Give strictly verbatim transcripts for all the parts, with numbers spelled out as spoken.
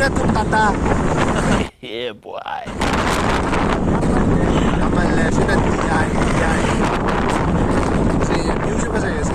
Tata. Yeah, boy. ꯌꯥꯝꯃꯜꯂꯦ, ꯁꯤꯗꯗꯤ ꯌꯥꯏ, ꯌꯥꯏ꯫ ꯁꯤ view ꯁꯤ ꯐꯖꯩꯌꯦ, ꯁꯤ꯫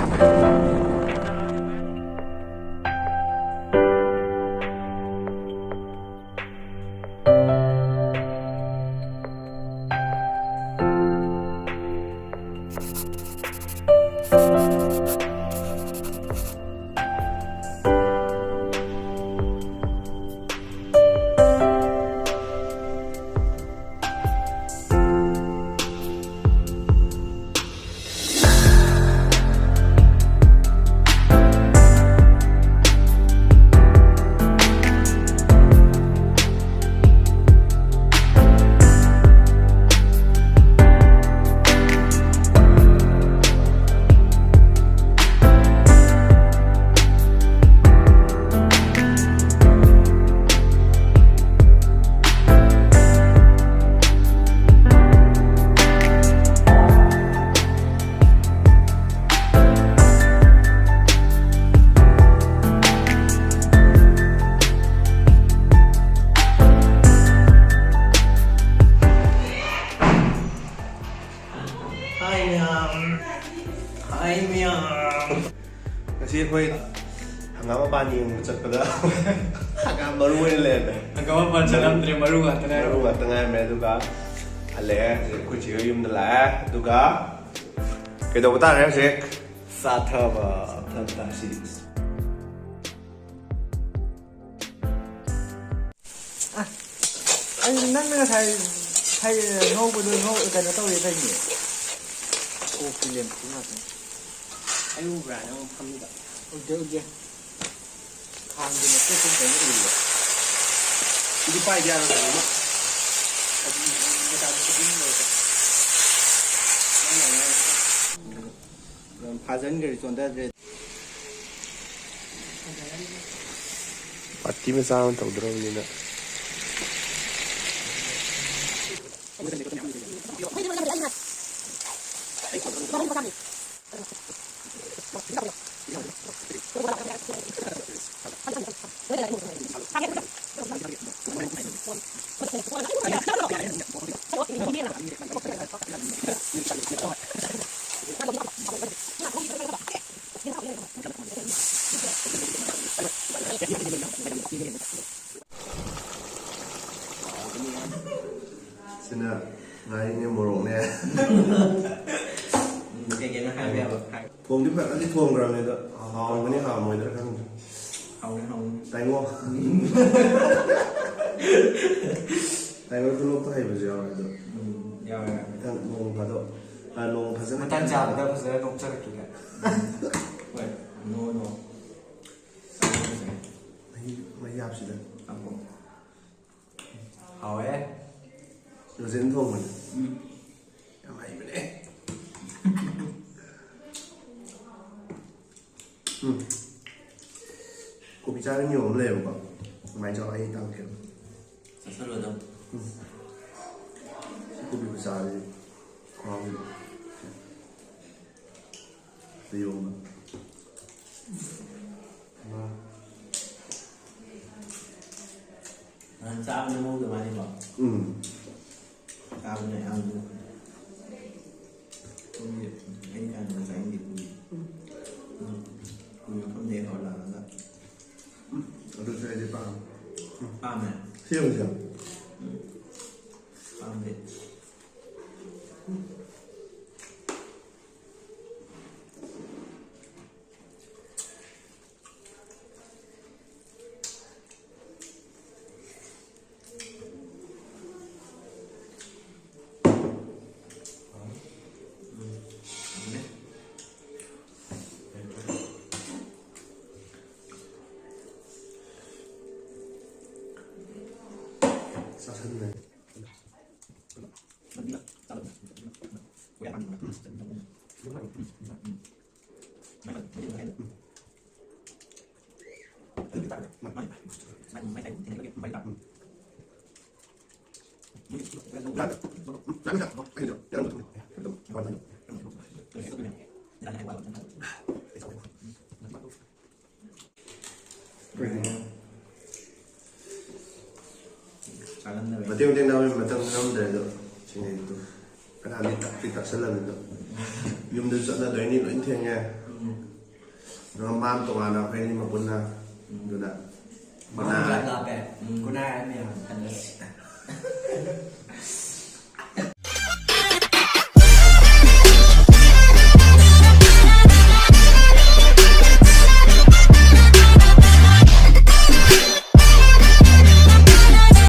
Hi, ꯃꯌꯥꯝ꯫ Hi, ꯃꯌꯥꯝ꯫ ꯉꯁꯤ ꯑꯩꯈꯣꯏ ꯍꯪꯒꯥꯝ ꯃꯄꯥꯟ ꯌꯦꯡꯕ ꯆꯠꯄꯗ ꯍꯪꯒꯥꯝ ꯃꯔꯨ ꯑꯣꯏꯅ ꯂꯩꯔꯝꯃꯦ꯫ ꯍꯪꯒꯥꯝ ꯃꯄꯥꯟ ꯆꯠꯂꯝꯗ꯭ꯔꯦ, ꯃꯔꯨ ꯉꯥꯛꯇ ꯉꯥꯏꯔꯦ꯫ ꯃꯔꯨ ꯉꯥꯛꯇ ꯉꯥꯏꯔꯝꯃꯦ꯫ ꯑꯗꯨꯒ ꯍꯜꯂꯛꯑꯦ꯫ ꯍꯧꯖꯤꯛ ꯑꯩꯈꯣꯏ ꯆꯦ ꯍꯣꯏ ꯌꯨꯝꯗ ꯂꯥꯛꯑꯦ꯫ ꯑꯗꯨꯒ ꯀꯩꯗꯧꯕ ꯇꯥꯔꯦ ꯍꯧꯖꯤꯛ? ꯆꯥꯊꯕ꯫ ꯆꯥꯊꯕ ꯇꯥꯁꯤ꯫ ꯑ, ꯑꯩ ꯅꯪꯅ ꯉꯁꯥꯏ ꯍꯩ ꯉꯧꯕꯗꯣ ꯉꯧ-, ꯀꯩꯅꯣ ꯇꯧꯔꯦ ꯀꯩꯅꯣ? ꯀꯣꯛꯇꯤ ꯂꯦꯝꯐꯨ ꯉꯥꯛꯇꯅꯤ꯫ ꯑꯩ ꯎꯕ꯭ꯔꯥ ꯅꯪ ꯐꯝꯃꯤꯗꯣ? ꯎꯗꯦ, ꯎꯗꯦ꯫ ꯈꯥꯡꯒꯤ ꯃꯀꯨꯞ ꯀꯨꯝ ꯀꯩꯅꯣ ꯎꯏꯌꯦ꯫ ꯁꯤꯗꯤ ꯄꯥꯏꯗ ꯌꯥꯔꯣꯏ ꯀꯩꯅꯣ꯫ ꯑꯗꯨ ꯃꯆꯥꯗꯨꯁꯨ ꯑꯗꯨꯝ ꯂꯣꯏꯔꯦ꯫ ꯅꯪꯅ ꯑꯉꯥꯡ ꯌꯥꯝ ꯐꯥꯖꯟꯈ꯭ꯔꯦ, ꯆꯣꯟꯊꯗ꯭ꯔꯦ꯫ ꯄꯥꯔꯇꯤ ꯃꯆꯥ ꯑꯃ ꯇꯧꯗ꯭ꯔꯕꯅꯤꯅ꯫ ꯁꯤꯅ ꯉꯥꯔꯤꯅꯦ, ꯃꯣꯔꯣꯛꯅꯦ꯫ ꯎꯝ, ꯀꯩ ꯀꯩꯅꯣ ꯍꯥꯏꯕ ꯌꯥꯕ ꯍꯥꯏ꯫ ꯊꯣꯡꯗꯤ ꯐꯖꯅꯗꯤ ꯊꯣꯡꯈ꯭ꯔꯕꯅꯦ, ꯑꯗꯣ ꯍꯥꯎꯔꯝꯒꯅꯤ ꯍꯥꯎꯔꯝꯃꯣꯏꯗ꯭ꯔꯥ ꯈꯪꯗ꯭ꯔꯦ꯫ ꯍꯥꯎꯅꯤ, ꯍꯥꯎꯅꯤ꯫ ꯇꯥꯏꯉꯣ꯫ ꯇꯥꯏꯉꯣ ꯈꯨꯅꯣꯛꯇ ꯍꯩꯕꯁꯨ ꯌꯥꯎꯋꯦ ꯑꯗꯣ꯫ ꯎꯝ, ꯌꯥꯎꯋꯦ, ꯌꯥꯎꯋꯦ꯫ ꯃꯊꯪ ꯅꯣꯡ ꯐꯥꯗꯣꯛ, ꯑ, ꯅꯣꯡ ꯐꯖꯅ ꯃꯇꯥꯡ ꯆꯥꯕꯗ ꯐꯖꯅ ꯅꯣꯛꯆꯔꯛꯀꯦ꯫ ꯍꯣꯏ, ꯅꯣ, ꯅꯣ꯫ ꯃꯍꯤ, ꯃꯍꯤ ꯍꯥꯞꯁꯤꯗ꯫ ꯍꯥꯞꯄꯣ꯫ ꯍꯥꯎꯋꯦ꯫ ꯔꯣꯖꯦꯟ ꯊꯣꯡꯕꯅꯦ꯫ ꯎꯝ꯫ ꯌꯥꯝ ꯍꯩꯕꯅꯦ꯫ ꯎꯝ꯫ ꯀꯣꯕꯤ ꯆꯥꯔ ꯅꯤꯌꯣꯝ ꯑꯃ ꯂꯩꯌꯦꯕꯀꯣ꯫ ꯑꯗꯨꯃꯥꯏꯅ ꯆꯥꯎ, ꯑꯩ ꯇꯥꯛꯀꯦ꯫ ꯆꯥꯁꯜꯂꯣ ꯑꯗꯨꯝ꯫ ꯎꯝ꯫ ꯀꯣꯕꯤ ꯈꯨꯆꯥꯁꯤꯗꯤ ꯈꯨꯍꯥꯎꯁꯤꯗꯤ꯫ ꯌꯦꯔꯨꯝ꯫ ꯅꯍꯥꯟ ꯆꯥꯕꯗ ꯃꯑꯣꯡꯗ ꯃꯥꯜꯂꯤꯀꯣ? ꯎꯝ꯫ ꯆꯥꯕꯗ ꯌꯥꯝ ꯄꯨꯔꯤ, ꯑꯩ ꯀꯥꯟꯗ ꯆꯥꯅꯤꯡꯗꯦ ꯄꯨꯔꯤ꯫ ꯎꯝ꯫ ꯄꯨꯔꯤ ꯃꯐꯝꯗꯒꯤ ꯍꯧꯔꯛꯑꯒ꯫ ꯎꯝ꯫ ꯑꯗꯨꯁꯨ ꯑꯩꯗꯤ ꯄꯥꯝꯃꯦ꯫ ꯎꯝ꯫ ꯄꯥꯝꯃꯦ? ꯁꯦꯝꯁꯦ꯫ ꯎꯝ꯫ ꯄꯥꯝꯗꯦ꯫ ꯆꯥꯁꯟꯕ꯫ ꯆꯥꯒꯟꯗꯕ꯫ ꯃꯇꯦꯛ ꯃꯇꯦꯛ ꯅꯝꯃꯤ ꯃꯇꯝ ꯅꯝꯗ꯭ꯔꯦ ꯑꯗꯣ ꯁꯤꯡꯉꯩꯗꯣ ꯀꯅꯥꯗꯤ ꯇꯛꯇꯤ ꯇꯛꯁꯜꯂꯝꯃꯤꯗꯣ ꯌꯨꯝꯗꯁꯨ ꯆꯠꯅꯗꯣꯏꯅꯤ ꯂꯣꯏ ꯊꯦꯡꯉꯦ꯫ ꯑꯗꯨꯒ ꯃꯥꯝ ꯇꯣꯉꯥꯟꯅ ꯑꯩꯈꯣꯏ ꯑꯅꯤꯃꯛ ꯄꯨꯟꯅ ꯑꯗꯨꯅ ꯃꯥꯝ ꯈꯔ ꯂꯥꯞꯄꯦ꯫ ꯎꯝ꯫ ꯒꯨꯅꯥꯏ ꯍꯥꯏꯔꯝꯃꯤ ꯌꯥꯝ ꯍꯟꯗꯛ꯫